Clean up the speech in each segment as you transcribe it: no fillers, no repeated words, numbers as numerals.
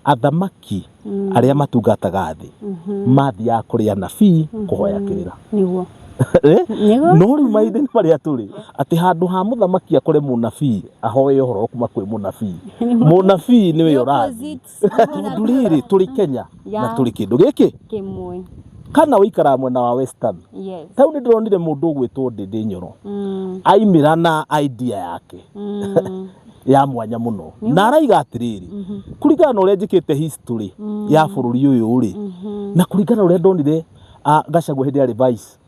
Athamaki arĩa matungataga thĩ mathiaga kũrĩ anabii kũhoya kĩrĩra. Nĩguo. Eh? Nĩguo. No rĩu mahinda-inĩ marĩa tũrĩ, atĩ handũ ha mũthamaki akore mũnabii ahoe ũhoro kuma kwĩ mũnabii, mũnabii nĩwe ũrathiĩ. Tondũ rĩrĩ, tũrĩ Kenya na tũrĩ kĩndũ gĩkĩ Kĩmwe. Kana ũikaraga mwena wa Western. Yes. Tau nĩ ndĩronire mũndũ ũgwĩtwo Ndĩndĩ Nyoro aimĩra na idea yake ya mwanya mũno, na araiga atĩrĩrĩ, kũringana na ũrĩa njĩkĩte history ya bũrũri ũyũ rĩ, na kũringana na ũrĩa ndonire, ah, Gachagua hĩndĩ yarĩ vice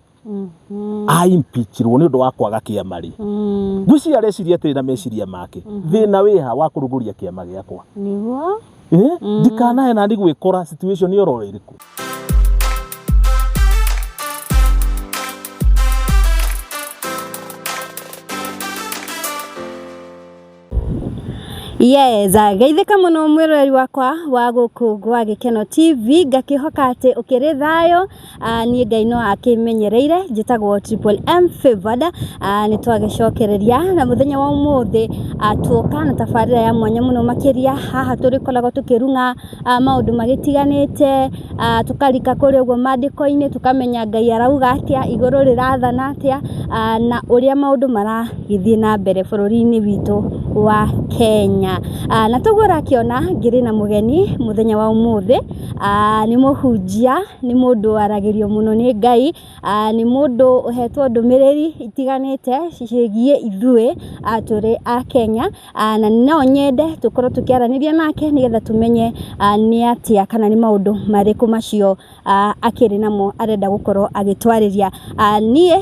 aimpeachirwo nĩ ũndũ wa kwaga kĩama rĩ, ngwĩciria areciria atĩrĩ na meciria make, thĩna wĩha wa kũrugũria kĩama gĩakwa? Nĩguo. Eh? Ndikanae nani gwĩkora situation oro ĩrĩkũ. Yes, geithĩka mũno mwĩroreri wakwa wa gũkũ gwa Gĩkeno TV, ngakĩhoka atĩ ũkĩrĩ thayũ. Niĩ Ngai no akĩmenyereire. Njĩtagwo Triple M Favored. Nĩ twagĩcokereria na mũthenya wa ũmũthĩ, tuoka na tabarĩra ya mwanya mũno makĩria. Haha tũrĩkoragwo tũkĩrung'a maũndũ magĩtiganĩte, tũkarika kũrĩa ũguo mandĩko-inĩ, tũkamenya Ngai arauga atĩa, igũrũ rĩrathana atĩa, na ũrĩa maũndũ maragĩthiĩ na mbere bũrũri-inĩ witũ wa Kenya. Na toguo ũrakĩona ngĩrĩ na mũgeni mũthenya wa ũmũthĩ, nĩ mũhunjia, nĩ mũndũ waragĩrio mũno nĩ Ngai, nĩ mũndũ ũhetwo ndũmĩrĩri itiganĩte ciĩgiĩ ithuĩ tũrĩ a Kenya, na no nyende tũkorwo tũkĩaranĩria nake nĩgetha tũmenye nĩ atĩa kana nĩ maũndũ marĩkũ macio akĩrĩ namo arenda gũkorwo agĩtwarĩria. Niĩ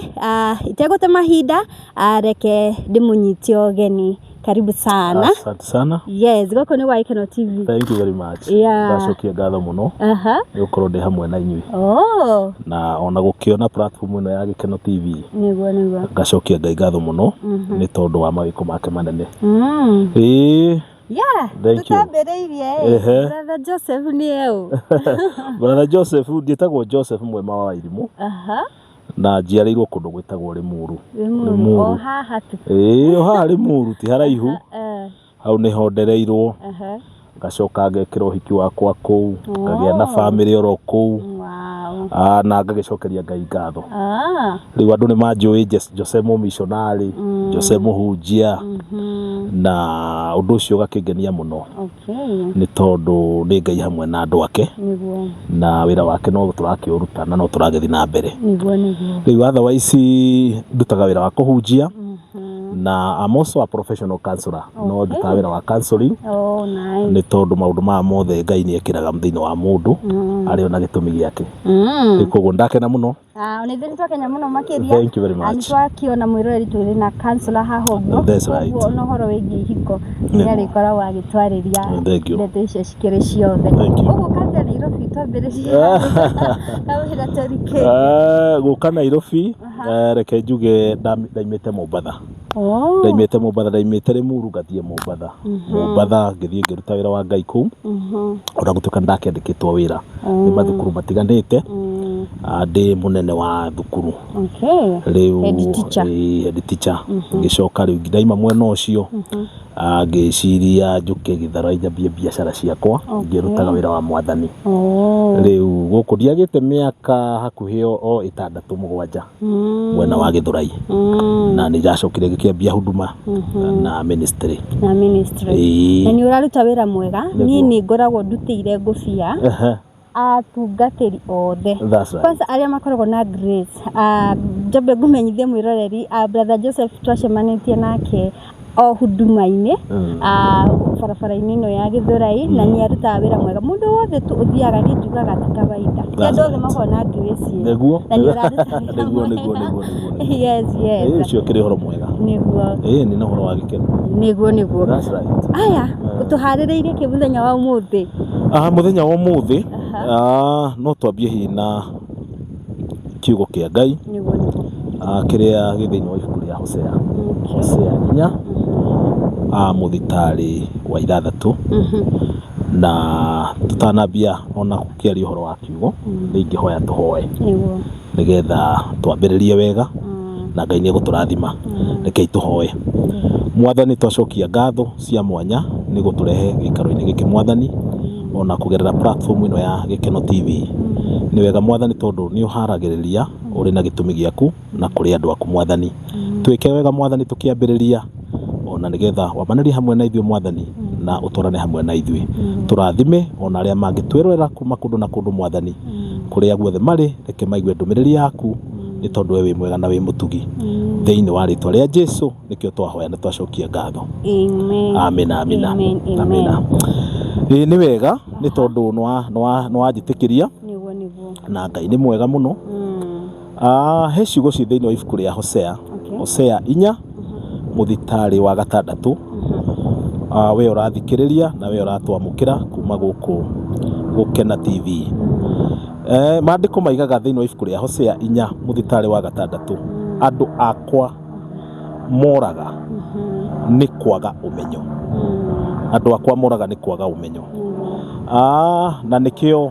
itegũte mahinda, reke ndĩmũnyite ũgeni. Karibu sana. Asante sana. Yes, gũkũ nĩ gwa Gĩkeno TV. Thank you very much. Ndacokia ngatho mũno nĩ gũkorwo ndĩ hamwe na inyuĩ na ona gũkĩona platform ĩno ya Gĩkeno TV. Nĩguo. Ngacokia Ngai ngatho mũno nĩ tondũ wa mawĩko make manene. Ĩĩ. Thank you. Tũtambĩrĩirie ĩ. Brother Joseph nĩ ũ? Brother Joseph, ndiĩtagwo Joseph Mwema wa Irimũ na njiarĩirwo kũndũ gwĩtagwo Limuru. Limuru. O haha tu. Ĩĩ, o haha Limuru ti haraihu. Hau nĩho ndereirwo, ngacoka ngekĩra ũhiki wakwa kũu, ngagĩa na bamĩrĩ oro kũu. Ah, na ngagĩcokeria Ngai ngatho. Rĩu andũ nĩ manjũĩ Jose mũmishonarĩ, Jose mũhunjia, na ũndũ ũcio ũgakĩngenia mũno nĩ tondũ nĩ Ngai hamwe na andũ ake na wĩra wake no tũrakĩũruta na no tũragĩthiĩ na mbere. Nĩguo. Rĩu otherwise ndutaga wĩra wa kũhunjia na I'm also a professional counselor. No ndutaga wĩra wa counseling. Oh, nice. Nĩ tondũ maũndũ maya mothe Ngai nĩ ekĩraga thĩinĩ wa mũndũ arĩ ona gĩtũmi gĩake. Rĩu koguo ndakena mũno. Ah, ona ithuĩ nĩtwakena mũno makĩria. Thank you very Ah, much. Nĩtwakĩona mwĩroreri twĩrĩ na counselor haha ũguo. That's right. Koguo ona ũhoro wĩgiĩ ihiko nĩ arĩkoragwo agĩtwarĩria Thank you. ndeto icio cikĩrĩ ciothe. Thank you. Ũguo kanja Nairobi twambĩrĩrie kamũira tũrikĩte. Ah, gũka Nairobi, reke njuge ndaimĩte Mombatha. Ndaimĩte Mombatha, ndaimĩte Limuru ngathiĩ Mombatha. Mombatha ngĩthiĩ ngĩruta wĩra wa Ngai kũu, ona gũtuĩka nĩ ndakĩandĩkĩtwo wĩra nĩ mathukuru matiganĩte, ndĩ mũnene wa thukuru. Rĩu Head teacher. Ĩĩ, head teacher. Ngĩcoka rĩu ndaima mwena ũcio, ngĩciria njũke Gĩthurai nyambie biacara ciakwa ngĩrutaga wĩra wa Mwathani. Rĩu gũkũ ndiagĩte mĩaka hakuhĩ o 6 7 mwena wa Gĩthũrai, na nĩ ndacokire ngĩkĩambia huduma na ministry. Na ministry. Ĩĩ. Na nĩ ũraruta wĩra mwega. Nĩguo. Niĩ nĩ ngoragwo ndutĩire ngũbia atungatĩri othe. That's right. Kwanza arĩa makoragwo na grace. Njambe ngũmenyithie mwĩroreri, Brother Joseph twacemanĩtie nake o huduma-inĩ, barabara-inĩ ĩno ya Gĩthũrai, na nĩ arutaga wĩra mwega. Mũndũ wothe tu ũthiaga, niĩ njugaga ti kawaida. Ti andũ othe makoragwo na grace ĩyo. Na nĩ ũraruta wĩra mwega. Nĩguo. Yes. Ĩĩ, ũcio ũkĩrĩ ũhoro mwega. Nĩguo. Ĩĩ, nĩ na ũhoro wa gĩkeno. Nĩguo. That's right. Aya, ũtũharĩrĩirie kĩ mũthenya wa ũmũthĩ? Mũthenya wa ũmũthĩ, no twambie hihi na kiugo kĩa Ngai, Nĩguo. Kĩrĩa gĩ thĩinĩ wa ibuku rĩa Hosea. Hosea 4, mũthitarĩ wa 6. Na tũtanambia ona gũkĩaria ũhoro wa kiugo, nĩ ingĩhoya tũhoe. Nĩgetha twambĩrĩrie wega, na Ngai nĩ egũtũrathima. Rekei tũhoe. Mwathani, twacokia ngatho cia mwanya nĩ gũtũrehe gĩikaro-inĩ gĩkĩ Mwathani. Ona kũgerera platform ĩno ya Gĩkeno TV. Nĩ wega Mwathani tondũ nĩ ũharagĩrĩria ũrĩ na gĩtũmi gĩaku na kũrĩ andũ aku Mwathani. Twĩke wega Mwathani tũkĩambĩrĩria ona nĩgetha wambanĩrie hamwe na ithuĩ Mwathani na ũtwarane hamwe na ithuĩ. Tũrathime ona arĩa mangĩtwĩrorera kuma kũndũ na kũndũ Mwathani, kũrĩa guothe marĩ, reke maigue ndũmĩrĩri yaku nĩ tondũ we wĩ mwega na wĩ mũtugi. Thĩinĩ wa rĩtwa rĩa Jesu nĩkĩo twahoya na twacokia ngatho. Amen. Amina, amina. Amen, amen. Amina. Ĩĩ nĩ wega nĩ tondũ nĩwanjĩtĩkĩria Nĩguo, nĩguo. na Ngai nĩ mwega mũno. He ciugo ciĩ thĩinĩ wa ibuku rĩa Hosea. Hosea 4 mũthitarĩ wa 6. We ũrathikĩrĩria na we ũratwamũkĩra kuma gũkũ Gũkena TV. Maandĩko maigaga thĩinĩ wa ibuku rĩa Hosea 4 mũthitarĩ wa 6, andũ akwa moraga nĩ kwaga ũmenyo. Andũ akwa moraga nĩ kwaga ũmenyo. Na nĩkĩo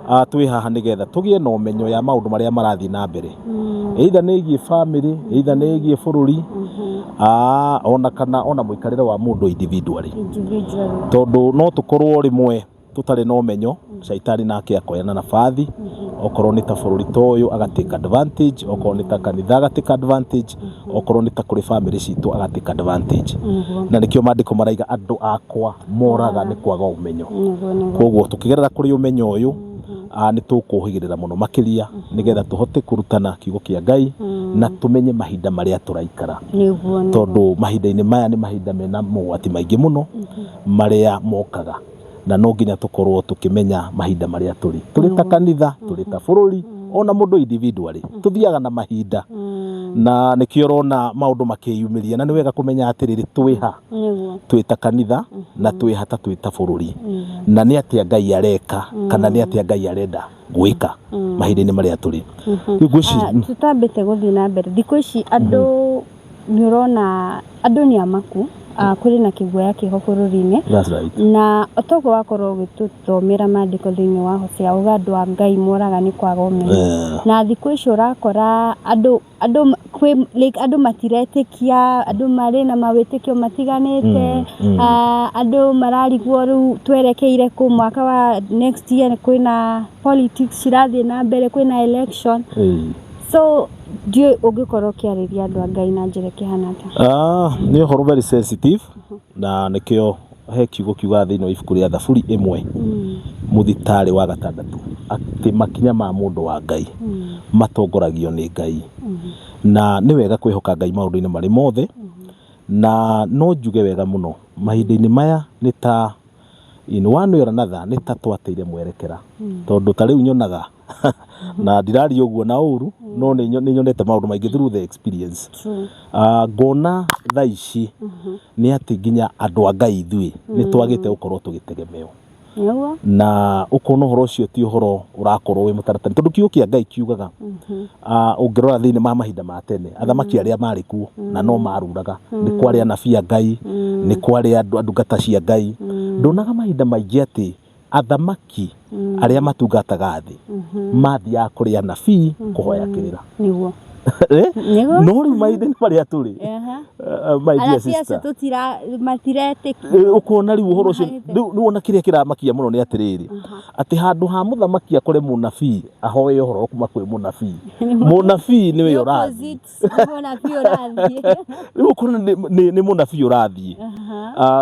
twĩ haha nĩgetha tũgĩe na ũmenyo ya maũndũ marĩa marathiĩ na mbere. Either nĩ ĩgiĩ family, either nĩ ĩgiĩ bũrũri, ona kana ona mũikarĩre wa mũndũ individually. Tondũ no tũkorwo rĩmwe tũtarĩ na ũmenyo, caitani nake akoya na nabathi, okorwo nĩ ta bũrũri ta ũyũ aga take advantage, okorwo nĩ ta kanitha aga take advantage, okorwo nĩ ta kũrĩ family citũ aga take advantage. Na nĩkĩo maandĩko maraiga andũ akwa moraga nĩ kwaga ũmenyo. Koguo tũkĩgerera kũrĩ ũmenyo ũyũ, nĩ tũkũhĩgĩrĩra mũno makĩria nĩgetha tũhote kũrutana kiugo kĩa Ngai na tũmenye mahinda marĩa tũraikara. Tondũ mahinda-inĩ maya nĩ mahinda mena mogwati maingĩ mũno marĩa mokaga, na no nginya tũkorwo tũkĩmenya mahinda marĩa tũrĩ. Tũrĩ ta kanitha, tũrĩ ta bũrũri, ona mũndũ individually, tũthiaga na mahinda. Na nĩkĩo ũrona maũndũ makĩyumĩria, na nĩ wega kũmenya atĩrĩrĩ, twĩ ha? Twĩ ta kanitha na twĩ ha ta twĩ ta bũrũri. Na nĩ atĩa Ngai areka, kana nĩ atĩa Ngai arenda gwĩka mahinda-inĩ marĩa tũrĩ. Rĩu ngwĩciria Tũtambĩte gũthiĩ na mbere, thikũ ici andũ nĩ ũrona andũ nĩ amaku, kũrĩ na kĩguoya kĩho bũrũri-inĩ. That's right. Na toguo wakorwo ũgĩtũthomera maandĩko thĩinĩ wa Hosea, uga andũ a Ngai moraga nĩ kwaga ũmenyo. Na thikũ ici ũrakora andũ andũ kwĩ like andũ matiretĩkia, andũ marĩ na mawĩtĩkio matiganĩte, andũ mararigwo rĩu twerekeire kũ mwaka wa next year, kwĩna politics cirathiĩ na mbere, kwĩna election. So ndiũĩ ũngĩkorwo ũkĩarĩria andũ a Ngai na njĩra ĩkĩhana atĩa? Nĩ ũhoro very sensitive, na nĩkĩo he kiugo kiugaga thĩinĩ wa ibuku rĩa Thaburi 1 mũthitarĩ wa 6 atĩ makinya ma mũndũ wa Ngai matongoragio nĩ Ngai. Na nĩ wega kwĩhoka Ngai maũndũ-inĩ marĩ mothe, na no njuge wega mũno mahinda-inĩ maya nĩ ta in one way or another nĩ ta twateire mwerekera. Tondũ ta rĩu nyonaga na ndiraria ũguo na ũru, no nĩ nyonete maũndũ maingĩ through the experience. Ngona thaa ici nĩ atĩ nginya andũ a Ngai ithuĩ nĩ twagĩte gũkorwo tũgĩtegemeo. Na ũkona ũhoro ũcio ti ũhoro ũrakorwo wĩ mũtaratara, tondũ kiugo kĩa Ngai kiugaga, ũngĩrora thĩinĩ wa mahinda ma tene, athamaki arĩa marĩ kuo na no maruraga, nĩ kwarĩ anabii a Ngai, nĩ kwarĩ andũ ndungata cia Ngai. Ndonaga mahinda maingĩ atĩ athamaki arĩa matungataga thĩ mathiaga kũrĩ anabii kũhoya kĩrĩra. No rĩu mahinda-inĩ marĩa tũrĩ, my dear Anabii acio sister, matiretĩkia. Ũkona rĩu ũhoro ũcio, rĩu wona kĩrĩa kĩramakia mũno nĩ atĩrĩrĩ, atĩ handũ ha mũthamaki akore mũnabii ahoe ũhoro kuma kwĩ mũnabii, mũnabii nĩwe ũrathiĩ. Mũnabii ũrathiĩ. Rĩu ũkona nĩ mũnabii ũrathiĩ.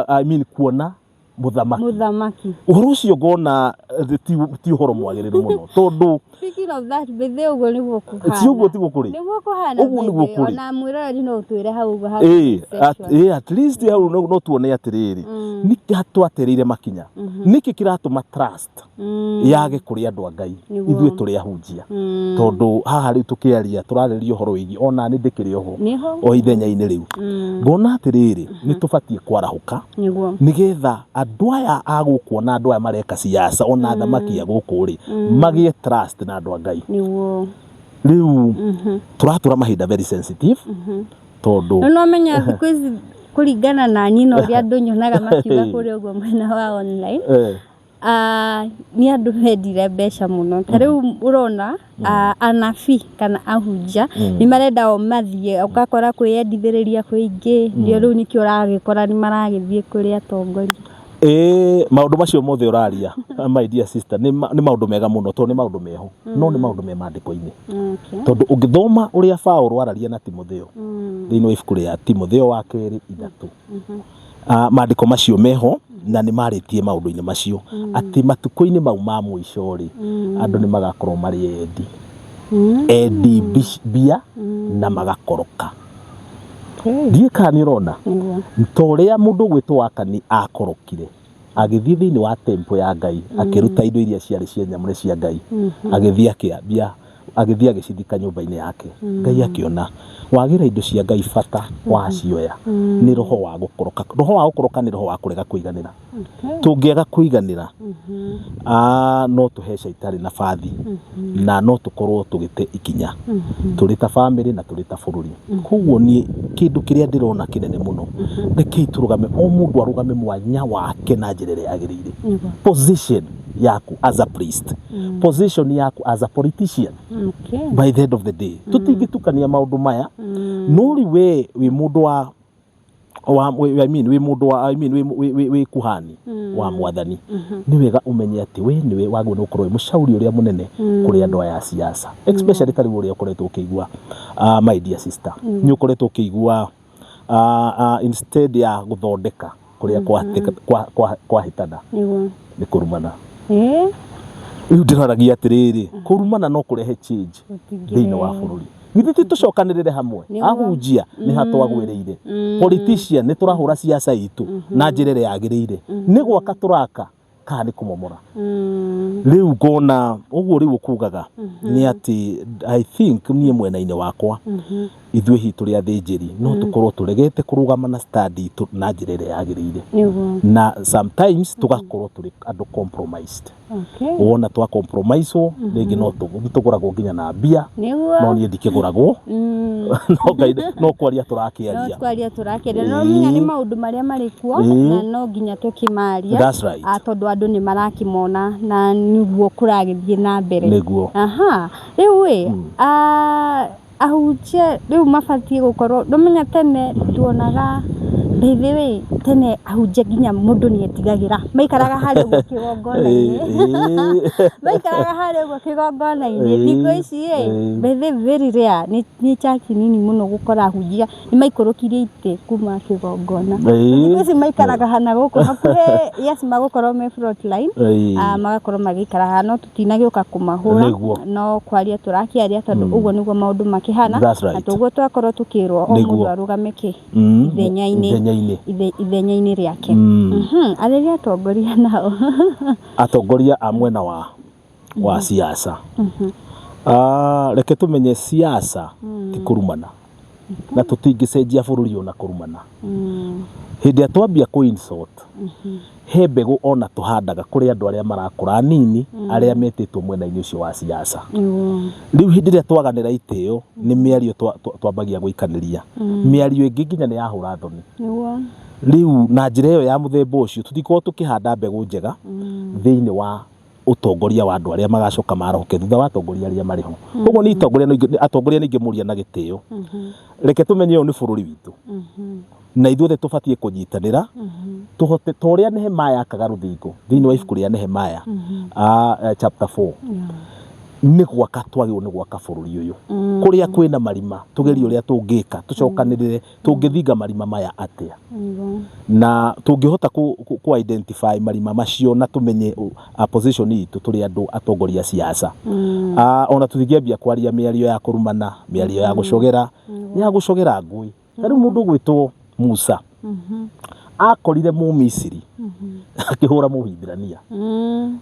I mean kuona mũthamaki. Mũthamaki. Ũhoro ũcio ngona ti ũhoro mwagĩrĩru mũno, tondũ Speaking of that, bethe ũguo nĩguo kũhana. Ti ũguo tiguo kũrĩ. Nĩguo kũhana, Ũguo nĩguo bethe. kũrĩ. Ona mwĩroreri no ũtwĩre hau ũguo hau section. At least hau no tuone atĩrĩrĩ, nĩkĩ twatereire makinya? Nĩkĩ kĩratũma trust yage kũrĩ andũ a Ngai? Ithuĩ tũrĩ ahunjia. Tondũ haha rĩu tũkĩaria tũrarĩrĩria ũhoro wĩgiĩ ona nĩ ndĩkĩrĩ oho. O ithenya-inĩ rĩu. Ngona atĩrĩrĩ, nĩ tũbatiĩ kwarahũka. Nĩgetha andũ aya a gũkũ ona andũ aya mareka siasa ona athamaki a gũkũ rĩ, magĩe trust na andũ a Ngai. Rĩu tũratũra mahinda very sensitive, tondũ No menya thikũ ici kũringana na niĩ na ũrĩa andũ nyonaga makiuga kũrĩa ũguo mwena wa online, nĩ andũ mendire mbeca mũno. Ta rĩu ũrona, anabii kana ahunjia nĩ marenda o mathiĩ, ũgakora kwĩyendithĩrĩria kũingĩ, ndio rĩu nĩkĩo ũragĩkora nĩ maragĩthiĩ kũrĩ atongoria. Ĩĩ, maũndũ macio mothe ũraria, my dear sister, nĩ maũndũ mega mũno tondũ nĩ maũndũ meho, no nĩ maũndũ me maandĩko-inĩ. Tondũ ũngĩthoma ũrĩa Paũlũ araria na Timotheo thĩinĩ wa ibuku rĩa Timotheo wa kerĩ 3, maandĩko macio meho na nĩ marĩtie maũndũ-inĩ macio atĩ matukũ-inĩ mau ma mũico rĩ, andũ nĩ magakorwo marĩ endi, endi mbia na magakoroka. Ndiũĩ kana nĩ ũrona ta ũrĩa mũndũ ũgwĩtwo Akani akorokire agĩthiĩ thĩinĩ wa temple ya Ngai, akĩruta indo iria ciarĩ cia nyamũre cia Ngai, agĩthiĩ akĩambia, agĩthiĩ agĩcithika nyũmba-inĩ yake. Ngai akĩona wagĩra indo cia Ngai bata wacioya nĩ roho wa gũkoroka. Roho wa gũkoroka nĩ roho wa kũrega kũiganĩra. Tũngĩaga kũiganĩra, no tũhe caitani nabathi na no tũkorwo tũgĩte ikinya tũrĩ ta bamĩrĩ na tũrĩ ta bũrũri. Koguo niĩ kĩndũ kĩrĩa ndĩrona kĩnene mũno, rekei tũrũgame, o mũndũ arũgame mwanya wake na njĩra ĩrĩa yagĩrĩire. Position yaku as a priest, position yaku as a politician, by the end of the day tũtingĩtukania maũndũ maya, no rĩu we wĩ mũndũ wa I mean, wĩ mũndũ wa, I mean, wĩ kuhani wa Mwathani, nĩ wega ũmenye atĩ we nĩwe wagĩrĩirwo nĩ gũkorwo wĩ mũcauri ũrĩa mũnene kũrĩ andũ aya a siasa, especially ta rĩu ũrĩa ũkoretwo ũkĩigua, my dear sister, nĩ ũkoretwo ũkĩigua, instead ya gũthondeka kũrĩa kwahĩtana, nĩ kũrumana. Rĩu ndĩraragia atĩrĩrĩ, kũrumana no kũrehe change thĩinĩ wa bũrũri? Githĩ ti tũcokanĩrĩre hamwe? Ahunjia nĩ ha twagwĩrĩire, politician nĩ tũrahũra siasa itũ na njĩra ĩrĩa yagĩrĩire, nĩ gwaka tũraka kana nĩ kũmomora? Rĩu ngona ũguo rĩu ũkugaga nĩ atĩ I think niĩ mwena-inĩ wakwa, ithuĩ hihi tũrĩ athĩnjĩri no tũkorwo tũregete kũrũgama na stand itũ na njĩra ĩrĩa yagĩrĩire, na sometimes tũgakorwo tũrĩ andũ compromised. Wona twa compromise rĩngĩ no tũgũragwo nginya na mbia. No niĩ ndikĩgũragwo, no Ngai no kwaria tũrakĩaria. No kwaria tũrakĩaria, no menya nĩ maũndũ marĩa marĩ kuo na no nginya tũkĩmaria. That's right. Tondũ andũ nĩ marakĩmona na nĩguo kũragĩthiĩ na mbere. Nĩguo. Aha, rĩu ĩ, ahunjia rĩu mabatiĩ gũkorwo, ndũmenya tene tuonaga, by the way, tene ahunjia nginya mũndũ nĩ etigagĩra, maikaraga harĩa ũguo kĩgongona-inĩ, maikaraga harĩa ũguo kĩgongona-inĩ. Thikũ ici ĩ, by the way, very rare, nĩ church nini mũno gũkora ahunjia nĩ maikũrũkirie itĩ kuma kĩgongona. Thikũ ici maikaraga na gũkũ hakuhĩ, yes, magũkorwo me front line, magakorwo magĩikara haha, no tũtinagĩũka kũmahũra. No kwaria tũrakĩaria tondũ ũguo nĩguo maũndũ makĩhana. That's right. Na toguo twakorwo tũkĩrwo o mũndũ arũgame kĩ ithenya-inĩ ithenya-inĩ ithenya-inĩ rĩake. Arĩria atongoria nao. Atongoria a mwena wa siasa, reke tũmenye siasa ti kũrumana, na tũtingĩcenjia bũrũri ona kũrumana. Hĩndĩ ĩrĩa twambia kũ insult, he mbegũ ona tũhandaga kũrĩ andũ arĩa marakũra anini, arĩa metĩtwo mwena-inĩ ũcio wa siasa. Rĩu hĩndĩ ĩrĩa twaganĩra itĩo, nĩ mĩario twambagia gũikanĩria, mĩario ĩngĩ nginya nĩ yahũra thoni. Rĩu na njĩra ĩyo ya mũthemba ũcio, tũtikorwo tũkĩhanda mbegũ njega thĩinĩ wa ũtongoria wa andũ arĩa magacoka maroke thutha wa atongoria arĩa marĩ ho. Koguo nĩ itongoria atongoria nĩ ingĩmũria na gĩtĩo, reke tũmenye ũyũ nĩ bũrũri witũ na ithuothe tũbatiĩ kũnyitanĩra tũhote ta ũrĩa Nehemiah akaga rũthingo thĩinĩ wa ibuku rĩa Nehemiah, chapter 4. Nĩ gwaka twagĩrĩirwo nĩ gwaka bũrũri ũyũ. Kũrĩa kwĩna marima, tũgerie ũrĩa tũngĩka, tũcokanĩrĩre, tũngĩthinga marima maya atĩa, na tũngĩhota kũ identify marima macio na tũmenye position itũ tũrĩ andũ atongoria a siasa. Ona tũtingĩambia kwaria mĩario ya kũrumana, mĩario ya gũcogera, ya gũcogera ngũĩ. Ta rĩu mũndũ ũgwĩtwo Musa akorire Mũmisiri akĩhũra Mũhibirania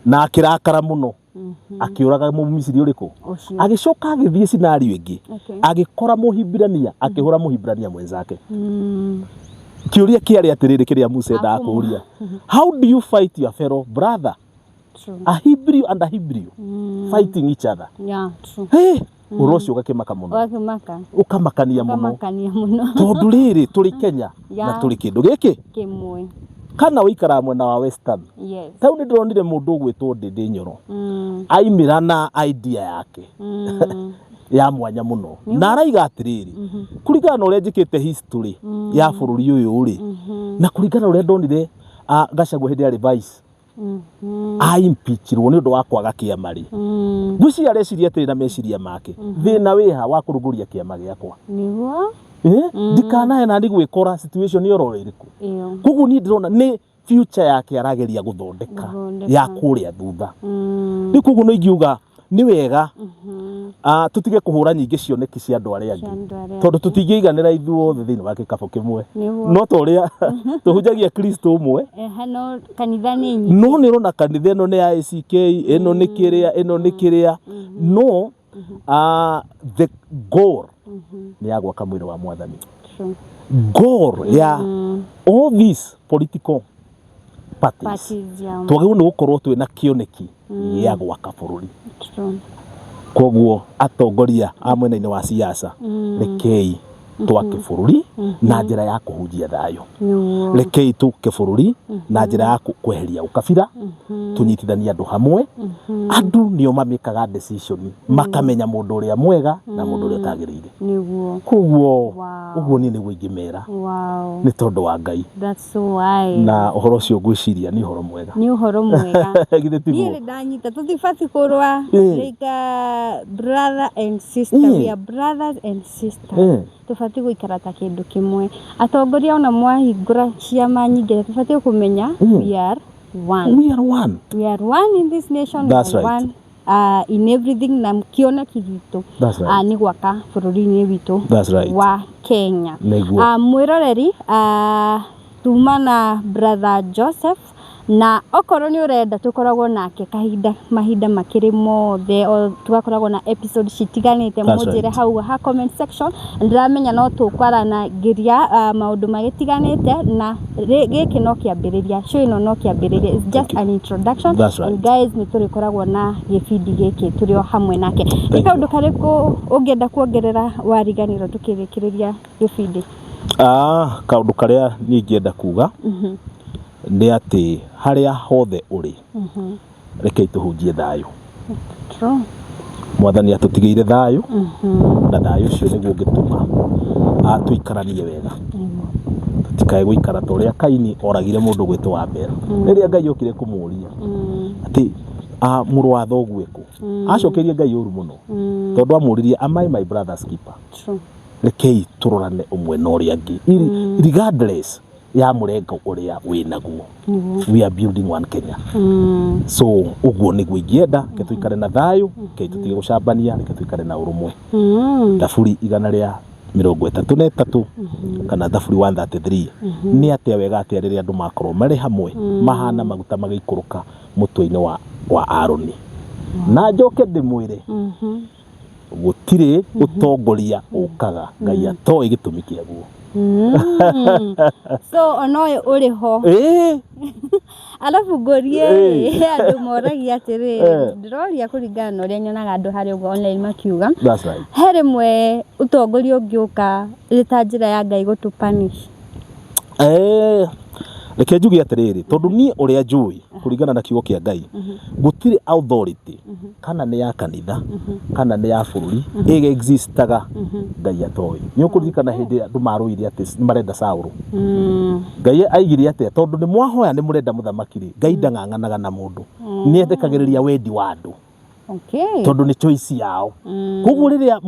na akĩrakara mũno, akĩũraga Mũmisiri ũrĩkũ. Ũcio. Agĩcoka agĩthiĩ scenario ĩngĩ, agĩkora Mũhibirania akĩhũra Mũhibirania mwenzake. Kĩũria kĩarĩ atĩrĩrĩ, kĩrĩa Musa endaga kũũria, how do you fight your fellow brother? A Hebrew and a Hebrew fighting each other. Yeah, true. Hey, ũhoro ũcio ũgakĩmaka mũno. Ũgakĩmaka. Ũkamakania mũno. Ũkamakania mũno. Tondũ rĩrĩ, tũrĩ Kenya na tũrĩ kĩndũ gĩkĩ kĩmwe. Kana ũikaraga mwena wa Western. Tau nĩ ndĩronire mũndũ ũgwĩtwo Ndĩndĩ Nyoro aimĩra na idea yake ya mwanya mũno, na araiga atĩrĩrĩ, kũringana na ũrĩa njĩkĩte history ya bũrũri ũyũ rĩ, na kũringana na ũrĩa ndonire Gachagua hĩndĩ arĩ vice aimpeachirwo nĩ ũndũ wa kwaga kĩama rĩ, ngwĩciria areciria atĩrĩ na meciria make, thĩna wĩha wa kũrugũria kĩama gĩakwa? Nĩguo. Ndikanahe nani gwĩkora situation oro ĩrĩkũ. Koguo niĩ ndĩrona nĩ future yake arageria gũthondeka Gũthondeka. ya kũrĩa thutha. Rĩu koguo no ingiuga nĩ wega tũtige kũhũra nyingĩ cioneki cia andũ arĩa Cia angĩ, andũ arĩa tondũ tũtingĩiganĩra ithuothe thĩinĩ wa gĩkabũ kĩmwe. Nĩguo. No ta ũrĩa tũhunjagia Kristo ũmwe, Ehe, no kanitha nĩ nyingĩ. No nĩ ũrona kanitha ĩno nĩ ya ACK, ĩno nĩ kĩrĩa, ĩno nĩ kĩrĩa, no the goal nĩ ya gwaka mwĩrĩ wa Mwathani. Goal ya all these political parties, Parties, yeah. Twagĩrĩirwo nĩ gũkorwo twĩna kĩoneki gĩa gwaka bũrũri. Koguo atongoria a mwena-inĩ wa siasa, rekei twake bũrũri na njĩra ya kũhunjia thayũ. Rekei tũke bũrũri na njĩra ya kweheria ũkabira, tũnyitithanie andũ hamwe. Andũ nĩo mamĩkaga decision, makamenya mũndũ ũrĩa mwega na mũndũ ũrĩa ũtagĩrĩire. Koguo ũguo niĩ nĩguo ingĩmera, nĩ tondũ wa Ngai. That's so wise. Na ũhoro ũcio ngwĩciria nĩ ũhoro mwega. Nĩ ũhoro mwega. Githĩ Niĩ tiguo? nĩ ndanyita tũtibati kũrũa, like brother and sister. We are brothers and sisters. Tũbatiĩ gũikara ta kĩndũ kĩmwe. Atongoria, ona mwahingũra ciama nyingĩ, tũbatiĩ kũmenya we are one. We are one. We are one in this nation. That's We are right. one in everything, na kĩoneki gitũ That's right. nĩ gwaka bũrũri-inĩ witũ That's right. wa Kenya. Nĩguo. Mwĩroreri, tuma na brother Joseph, na okorwo nĩ ũrenda tũkoragwo nake kahinda mahinda makĩrĩ mothe, o tũgakoragwo na episode citiganĩte. That's Mũnjĩre right. hau ha comment section. Ndĩramenya no tũkwaranagĩria maũndũ magĩtiganĩte, na gĩkĩ no kĩambĩrĩria, show ĩno no kĩambĩrĩria. It's just you. an introduction. That's right. And guys, nĩ tũrĩkoragwo na gĩbindi gĩkĩ tũrĩ o hamwe nake. Nĩ Thank kaũndũ karĩkũ ũngĩenda kuongerera wariganĩrwo tũkĩrĩkĩrĩria gĩbindi? Kaũndũ karĩa niĩ ingĩenda kuga nĩ atĩ harĩa hothe ũrĩ, rekei tũhunjie thayũ. Mwathani atũtigĩire thayũ, na thayũ ũcio nĩguo ũngĩtũma tũikaranie wega, tũtikae gũikara ta ũrĩa Kaini oragire mũndũ gwĩtwo Abel. Rĩrĩa Ngai okire kũmũria atĩ mũrũ wa thoguo ekũ, acokeirie Ngai ũru mũno, tondũ amũririe, "Am I my brother's keeper?" Rekei tũrorane ũmwe na ũrĩa angĩ, regardless ya mũrengo ũrĩa wĩnaguo. We are building one Kenya. So ũguo nĩguo ingĩenda. Reke tũikare na thayũ, reke tũtige gũcambania, reke tũikare na ũrũmwe. Thaburi 133, kana Thaburi 133, nĩ atĩa wega atĩa rĩrĩa andũ makorwo marĩ hamwe, mahana maguta magĩikũrũka mũtwe-inĩ wa Aroni. Na njoke ndĩmwĩre, gũtirĩ ũtongoria ũkaga Ngai atoĩ gĩtũmi kĩaguo. So ona ũyũ ũrĩ ho, arabu ngũrie, andũ moragia atĩrĩrĩ, ndĩroria kũringana na ũrĩa nyonaga andũ harĩa ũguo online makiuga, That's right. He rĩmwe ũtongoria ũngĩũka ĩrĩ ta njĩra ya Ngai gũtũ punish? Reke njuge atĩrĩrĩ, tondũ niĩ ũrĩa njũĩ kũringana na kiugo kĩa Ngai, gũtirĩ authority, kana nĩ ya kanitha kana nĩ ya bũrũri, ĩgĩexistaga Ngai atoĩ. Nĩ ũkũririkana hĩndĩ ĩrĩa andũ marũire atĩ nĩ marenda Saũlũ, Ngai aigire atĩa? Tondũ nĩ mwahoya, nĩ mũrenda mũthamaki rĩ, Ngai ndang'ang'anaga na mũndũ, nĩ ethikagĩrĩria wendi wa andũ, tondũ nĩ choice yao. Koguo rĩrĩa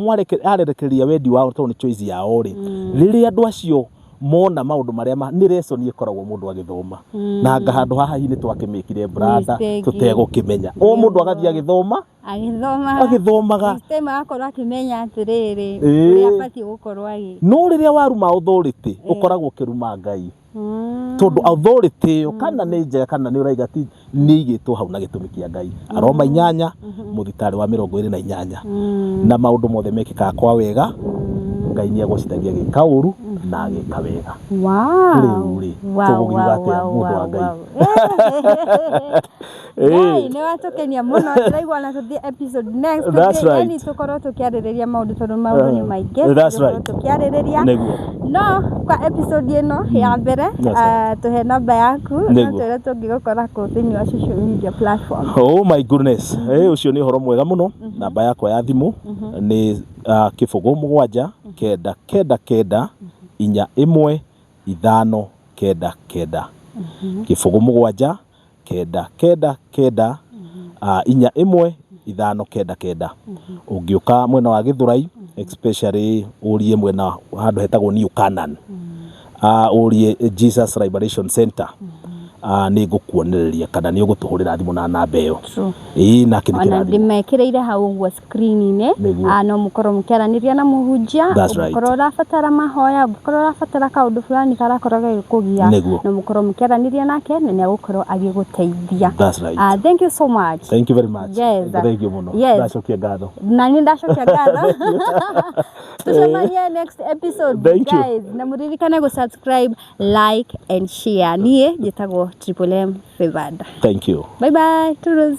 arerekereria wendi wao, tondũ nĩ choice yao rĩ, rĩrĩa andũ acio mona maũndũ marĩa nĩ lesson ĩkoragwo mũndũ agĩthoma, na anga handũ haha hihi nĩ twakĩmĩkire brother Mistake. tũtegũkĩmenya, o mũndũ agathiĩ agĩthoma. Agĩthoma. Agĩthomaga. This time agakorwo akĩmenya atĩrĩrĩ, ũrĩa abatiĩ gũkorwo agĩ No rĩrĩa waruma authority, ũkoragwo ũkĩruma Ngai, tondũ authority ĩyo, kana nĩ njega kana nĩ ũraiga ti, nĩ igĩtwo hau na gĩtũmi kĩa Ngai. Aroma 8 mũthitarĩ wa 28, na maũndũ mothe mekĩkaga kwa wega, Ngai nĩ agocithagia gĩka ũru na agĩka wega. Rĩu rĩ, tũgũkiuga atĩa, mũndũ wa Ngai? Ngai nĩ watũkenia mũno. Ndĩraigua na tũthiĩ episode next. That's Tũthiĩ, right. yani tũkorwo tũkĩarĩrĩria maũndũ, tondũ maũndũ nĩ maingĩ That's tũngĩkorwo right. tũkĩarĩrĩria. No kwa episode ĩno ya mbere, That's tũhe namba yaku na twĩre tũngĩgũkora kũ thĩinĩ wa social media platform. Oh my goodness. Ũcio nĩ ũhoro mwega mũno. Namba yakwa ya thimũ nĩ 0 7 9 9 9 4 1 5 9 9. Kĩbũgũ 7 9 9 9 4 1 5 9 9. Ũngĩũka mwena wa Gĩthũrai, especially ũrie mwena handũ hetagwo New Canaan, ũrie Jesus Liberation Center, nĩ ngũkuonereria kana nĩ ũgũtũhũrĩra thimũ na namba ĩyo. Ĩĩ, nake nĩ Ona kĩrathimo. Ndĩmekĩrĩire hau ũguo screen-inĩ. No mũkorwo mũkĩaranĩria na mũhunjia. That's right. Ũngĩkorwo ũrabatara mahoya, ũngĩkorwo ũrabatara kaũndũ fulani karakorwo gagĩkũgia, no mũkorwo mũkĩaranĩria nake na nĩ agũkorwo agĩgũteithia. That's right. Thank you so much. Thank you very much. Yes. Thank you mũno. Ndacokia ngatho. Na nĩ ndacokia ngatho. Tucemanie next episode. Thank you. Guys, na mũririkane gũ subscribe, like and share. Niĩ njĩtagwo Triple M Favored. Thank you. Bye bye. Toodles.